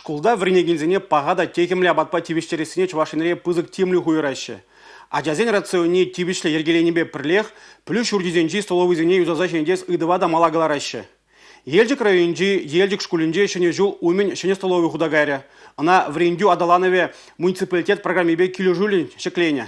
Шкулта вӗренекенсене паха та техӗмлӗ апатпа тивӗҫтерессине Чӑваш Енре пысӑк тимлӗх уйӑраҫҫӗ. Ачасен рационне тивӗҫлӗ йӗркеленипе пӗрлех пӗлӳ ҫурчӗсенчи столовӑйсене юсаса ҫӗнетес ыйтӑва та мала кӑлараҫҫӗ. Елчӗк районӗнчи Елчӗк шкулӗнче Ҫӗнӗ ҫул умӗн ҫӗнӗ столовӑй хута кайрӗ. Ӑна вӗрентӳ аталанӑвӗ муниципалитет программипе килӗшӳллӗн ҫӗкленӗ.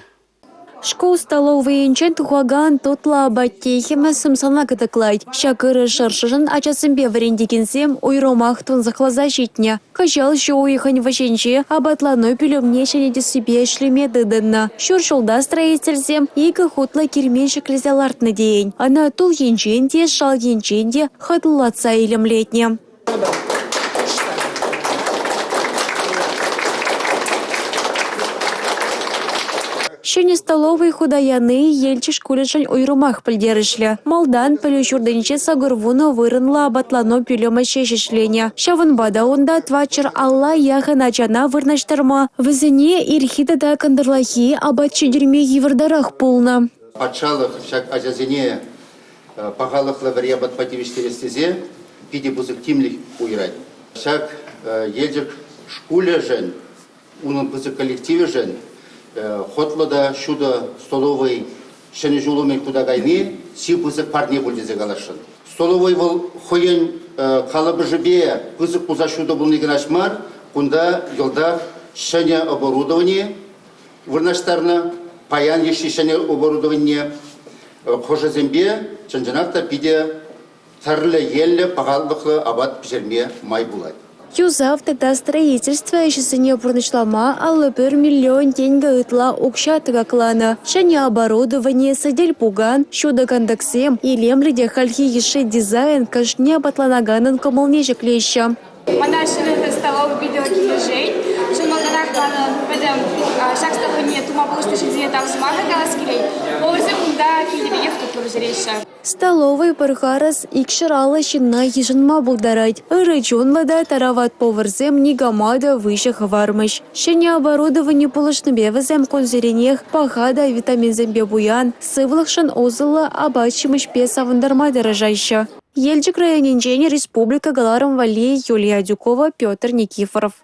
Шкул столовӑйӗнчен тухакан тутлӑ апат техӗмӗ сӑмсана кӑтӑклать. Ҫак ырӑ шӑршӑшӑн ачасемпе вӗрентекенсем уйрӑмах тунсӑхласа ҫитнӗ. Кӑҫал ҫу уйӑхӗн вӗҫӗнче апатлану пӳлӗмне ҫӗнетессипе ӗҫлеме тытӑннӑ. Ҫур ҫулта строительсем икӗ хутлӑ кермен ҫӗклесе лартнӑ тейӗн. Ӑна тул енчен те, шал енчен те хӑтлӑлатса илемлетнӗ. Ҫӗнӗ столовӑй хута яни Елчӗк шкулӗшӗн уйрӑмах пӗлтерӗшлӗ. Малтан пӗлӳ ҫуртӗнче 80 вырӑнлӑ апатлану пӳлӗмӗ ҫеҫ ӗҫленӗ. Ҫавӑнпа та унта 450 яхӑн ачана вырнаҫтарма, вӗсене ирхи тата кӑнтӑрлахи апат ҫитерме йывӑртарах пулнӑ. Патшалӑх ҫак ачасене пахалӑхлӑ вӗри апатпа тивӗҫтерес тесе питӗ пысӑк тимлӗх уйӑрать. Ҫак Елчӗк шкулӗшӗн, унӑн пысӑк коллективӗшӗн хӑтлӑ та ҫутӑ столовӑй Ҫӗнӗ ҫул умӗн хута кайни чи пысӑк парне пуль тесе каласшӑн. Столовӑй вӑл хӑйӗн калӑпӑшӗпе пысӑк пулса ҫутӑ пулни кӑна мар, кунта йӑлтах ҫӗнӗ оборудовани вырнаҫтарнӑ. Паян йышши ҫӗнӗ оборудованине хӑшӗсемпе чӑн-чӑнах та питӗ тӗрлӗ енлӗ пахалӑхлӑ апат пӗҫерме май пулать. Юсав тата строительство ӗҫӗсене пурнӑҫлама 51 миллион тенкӗ ытла укҫа тӑкакланӑ. Ҫӗнӗ оборудовани, сӗтел-пукан, ҫутӑ кантӑксем, илемлӗ те хальхи йышши дизайн кашни апатланаканӑн кӑмӑлне ҫӗклеҫҫӗ. Мана ҫӗнӗ столовӑй питӗ килӗшет. Чӑн малтанах манӑн пӗтӗм ҫак столовӑйне тума пулӑшнӑ ҫынсене тав сӑмахӗ калас килет. Поварсем кунта килти пекех тутлӑ пӗҫереҫҫӗ. Столовӑй пӗр харӑс 250 ҫынна йышӑнма пултарать. Ырӑ чунлӑ та тарават поварсем никама та выҫӑ хӑвармӗҫ. Ҫӗнӗ оборудовани пулӑшнипе вӗсем кунсеренех паха та витаминсемпе пуян, сывлӑхшӑн усӑллӑ апат-ҫимӗҫпе савӑнтарма тӑрӑшаҫҫӗ. Елчӗк районӗнчен республика кӑларӑм валли Юлия Адюкова, Петр Никифоров.